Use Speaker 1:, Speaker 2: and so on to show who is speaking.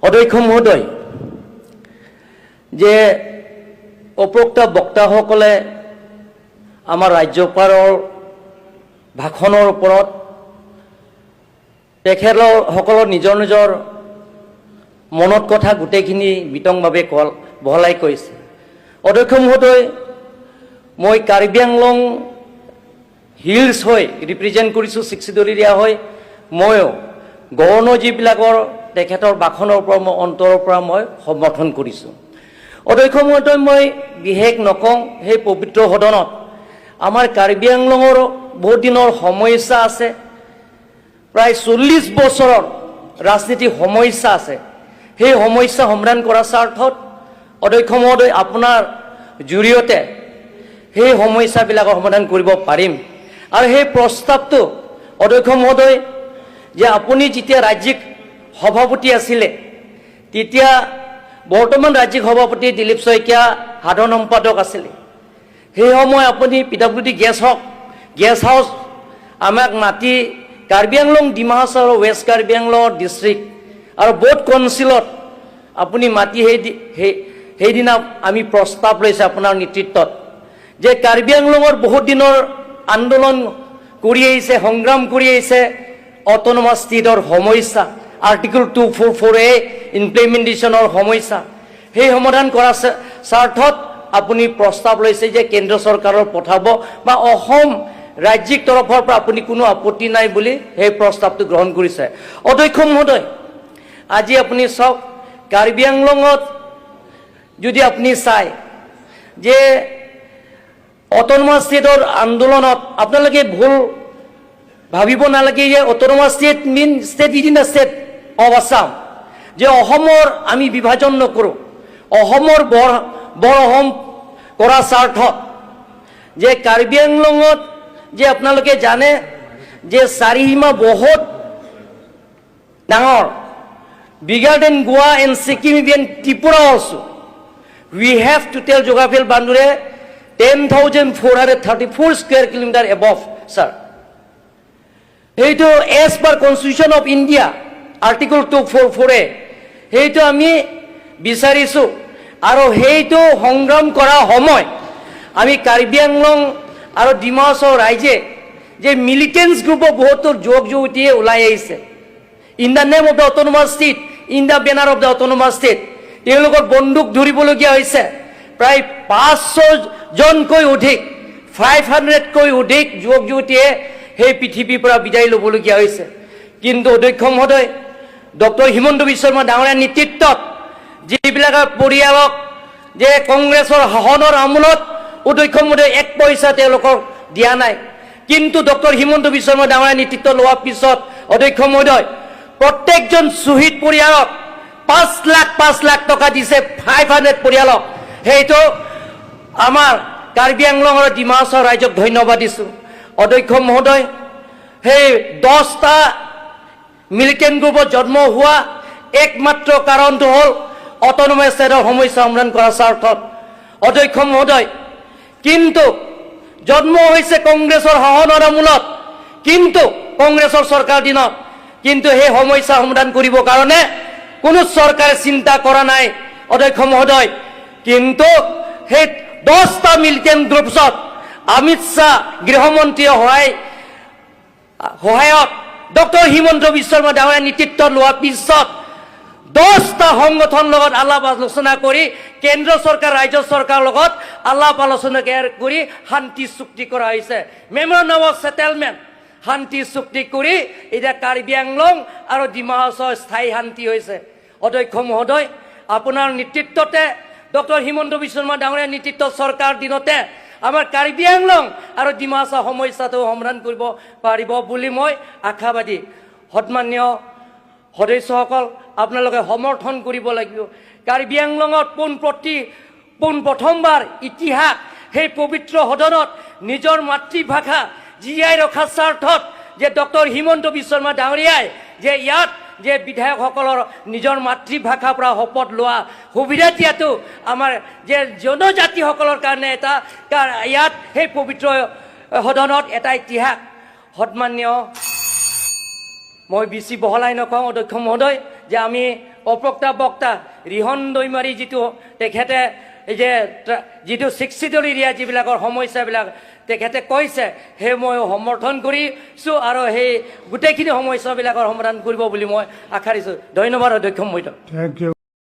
Speaker 1: অধ্যক্ষ মহোদয়, যে উপৰোক্ত বক্তাসকলে আমাৰ ৰাজ্যপালৰ ভাষণৰ ওপৰত তেখেতসকলৰ নিজৰ নিজৰ মনত কথা গোটেইখিনি বিতংভাৱে কল বহলাই কৈছে। অধ্যক্ষ মহোদয়, মই কাৰ্বি আংলং হিলছ হৈ ৰিপ্ৰেজেণ্ট কৰিছোঁ, ছিক্স এৰিয়া হৈ। ময়ো গভৰ্ণৰ যিবিলাকৰ তেখেতৰ ভাষণৰ ওপৰত মই অন্তৰৰ পৰা মই সমৰ্থন কৰিছোঁ। অধ্যক্ষ মহোদয়, মই বিশেষ নকওঁ। সেই পবিত্ৰ সদনত আমাৰ কাৰ্বি আংলঙৰ বহুত দিনৰ সমস্যা আছে, প্ৰায় 40 বছৰৰ ৰাজনীতিক সমস্যা আছে। সেই সমস্যা সমাধান কৰাৰ স্বাৰ্থত, অধ্যক্ষ মহোদয়, আপোনাৰ জৰিয়তে সেই সমস্যাবিলাকৰ সমাধান কৰিব পাৰিম। আৰু সেই প্ৰস্তাৱটো, অধ্যক্ষ মহোদয়, যে আপুনি যেতিয়া ৰাজ্যিক সভাপতি আছিলে, তেতিয়া বৰ্তমান ৰাজ্যিক সভাপতি দিলীপ শইকীয়া সাধাৰণ সম্পাদক আছিলে। সেই সময় আপুনি পিডাব্লিউ ডি গেষ্ট হওক গেষ্ট হাউচ আমাক মাতি কাৰ্বি আংলং, ডিমা হাছাও আৰু ৱেষ্ট কাৰ্বি আংলং ডিষ্ট্ৰিক্ট আৰু ব'থ কাউন্সিলত আপুনি মাতি সেইদিনা আমি প্ৰস্তাৱ লৈছে আপোনাৰ নেতৃত্বত যে কাৰ্বি আংলঙৰ বহুত দিনৰ আন্দোলন কৰি আহিছে, সংগ্ৰাম কৰি আহিছে, অট'নমাছ ষ্টেটৰ সমস্যা, আৰ্টিকল 244A ইমপ্লিমেণ্টেশ্যনৰ সমস্যা, সেই সমাধান কৰাৰ স্বাৰ্থত আপুনি প্ৰস্তাৱ লৈছে যে কেন্দ্ৰ চৰকাৰৰ পঠাব বা অসম ৰাজ্যিক তৰফৰ পৰা আপুনি কোনো আপত্তি নাই বুলি সেই প্ৰস্তাৱটো গ্ৰহণ কৰিছে। অধ্যক্ষ মহোদয়, আজি আপুনি চাওক, কাৰ্বি আংলঙত যদি আপুনি চায় যে অট'নমাছ ষ্টেটৰ আন্দোলনত আপোনালোকে ভুল ভাবিব নালাগে যে autonomous state mean state within the state of Assam, যে অসমৰ আমি বিভাজন নকৰোঁ। অসমৰ বৰ বৰ অসম কৰা স্বাৰ্থত যে কাৰ্বি আংলঙত যে আপোনালোকে জানে যে চাৰিসীমা বহুত ডাঙৰ, bigger than Goa and Sikkim, even Tripura also. We have total geographical boundary 10,434 square kilometer above, sir. সেইটো as per Constitution of India, Article 244A, সেইটো আমি বিচাৰিছোঁ। আৰু সেইটো সংগ্ৰাম কৰা সময় আমি কাৰ্বি আংলং আৰু ডিমা হাছাও ৰাইজে যে মিলিটেণ্টছ গ্ৰুপৰ বহুতো যুৱক যুৱতীয়ে ওলাই আহিছে in the name of the autonomous state, in the banner of the autonomous state, তেওঁলোকৰ বন্দুক ধৰিবলগীয়া হৈছে। প্ৰায় 500 জনকৈ অধিক, 500তকৈ অধিক যুৱক যুৱতীয়ে সেই পৃথিৱীৰ পৰা বিদায় ল'বলগীয়া হৈছে। কিন্তু অধ্যক্ষ মহোদয়, ডক্টৰ হিমন্ত বিশ্ব শৰ্মা ডাঙৰীয়াৰ নেতৃত্বত যিবিলাকৰ পৰিয়ালক যে কংগ্ৰেছৰ শাসনৰ আমোলত, অধ্যক্ষ মহোদয়, এক পইচা তেওঁলোকক দিয়া নাই, কিন্তু ডক্টৰ হিমন্ত বিশ্ব শৰ্মা ডাঙৰীয়াৰ নেতৃত্ব লোৱাৰ পিছত, অধ্যক্ষ মহোদয়, প্ৰত্যেকজন শ্বহীদ পৰিয়ালক 5 লাখ 5 লাখ টকা দিছে, 500 পৰিয়ালক। সেইটো আমাৰ কাৰ্বি আংলং আৰু ডিমা হাছাও ৰাইজক ধন্যবাদ দিছোঁ। অধ্যক্ষ মহোদয়, সেই 10টা মিলিটেণ্ট গ্ৰুপত জন্ম হোৱা একমাত্ৰ কাৰণটো হ'ল অট'নমাছ ষ্টেটৰ সমস্যা সমাধান কৰাৰ স্বাৰ্থত। অধ্যক্ষ মহোদয়, কিন্তু জন্ম হৈছে কংগ্ৰেছৰ শাসনৰ আমোলত, কিন্তু কংগ্ৰেছৰ চৰকাৰ দিনত, কিন্তু সেই সমস্যা সমাধান কৰিবৰ কাৰণে কোনো চৰকাৰে চিন্তা কৰা নাই। অধ্যক্ষ মহোদয়, কিন্তু সেই 10টা মিলিটেণ্ট গ্ৰুপছত অমিত শ্বাহ গৃহমন্ত্ৰীয়ে সহায়ত ডক্টৰ হিমন্ত বিশ্ব শৰ্মা ডাঙৰীয়া নেতৃত্ব লোৱাৰ পিছত 10টা সংগঠনৰ লগত আলাপ আলোচনা কৰি, কেন্দ্ৰ চৰকাৰ, ৰাজ্য চৰকাৰৰ লগত আলাপ আলোচনা কৰি শান্তি চুক্তি কৰা হৈছে, মেমৰেণ্ডাম অফ ছেটেলমেণ্ট। শান্তি চুক্তি কৰি এতিয়া কাৰ্বি আংলং আৰু ডিমা হাছাওৰ স্থায়ী শান্তি হৈছে। অধ্যক্ষ মহোদয়, আপোনাৰ নেতৃত্বতে, ডক্টৰ হিমন্ত বিশ্ব শৰ্মা ডাঙৰীয়াৰ নেতৃত্ব চৰকাৰ দিনতে আমাৰ কাৰ্বি আংলং আৰু ডিমা হাছাও সমস্যাটো সমাধান কৰিব পাৰিব বুলি মই আশাবাদী। সন্মানীয় সদস্যসকল, আপোনালোকে সমৰ্থন কৰিব লাগিব। কাৰ্বি আংলঙত পোন প্ৰথমবাৰ ইতিহাস, সেই পবিত্ৰ সদনত নিজৰ মাতৃভাষা জীয়াই ৰখাৰ স্বাৰ্থত যে ডক্টৰ হিমন্ত বিশ্ব শৰ্মা ডাঙৰীয়াই যে ইয়াত যে বিধায়কসকলৰ নিজৰ মাতৃভাষাৰ পৰা শপত লোৱা সুবিধা দিয়াটো আমাৰ যে জনজাতিসকলৰ কাৰণে এটা ইয়াত সেই পবিত্ৰ সদনত এটা ইতিহাস। সন্মানীয়, মই বেছি বহলাই নকওঁ, অধ্যক্ষ মহোদয়, যে আমি অপক্তা বক্তা ৰিহন দৈমাৰী যিটো তেখেতে এই যে যিটো ছিক্স চিডিউল এৰিয়া যিবিলাকৰ সমস্যাবিলাক তেখেতে কৈছে, সেই মই সমৰ্থন কৰিছোঁ আৰু সেই গোটেইখিনি সমস্যাবিলাকৰ সমাধান কৰিব বুলি মই আশা দিছোঁ। ধন্যবাদ অধ্যক্ষ মহোদয়।
Speaker 2: Thank you.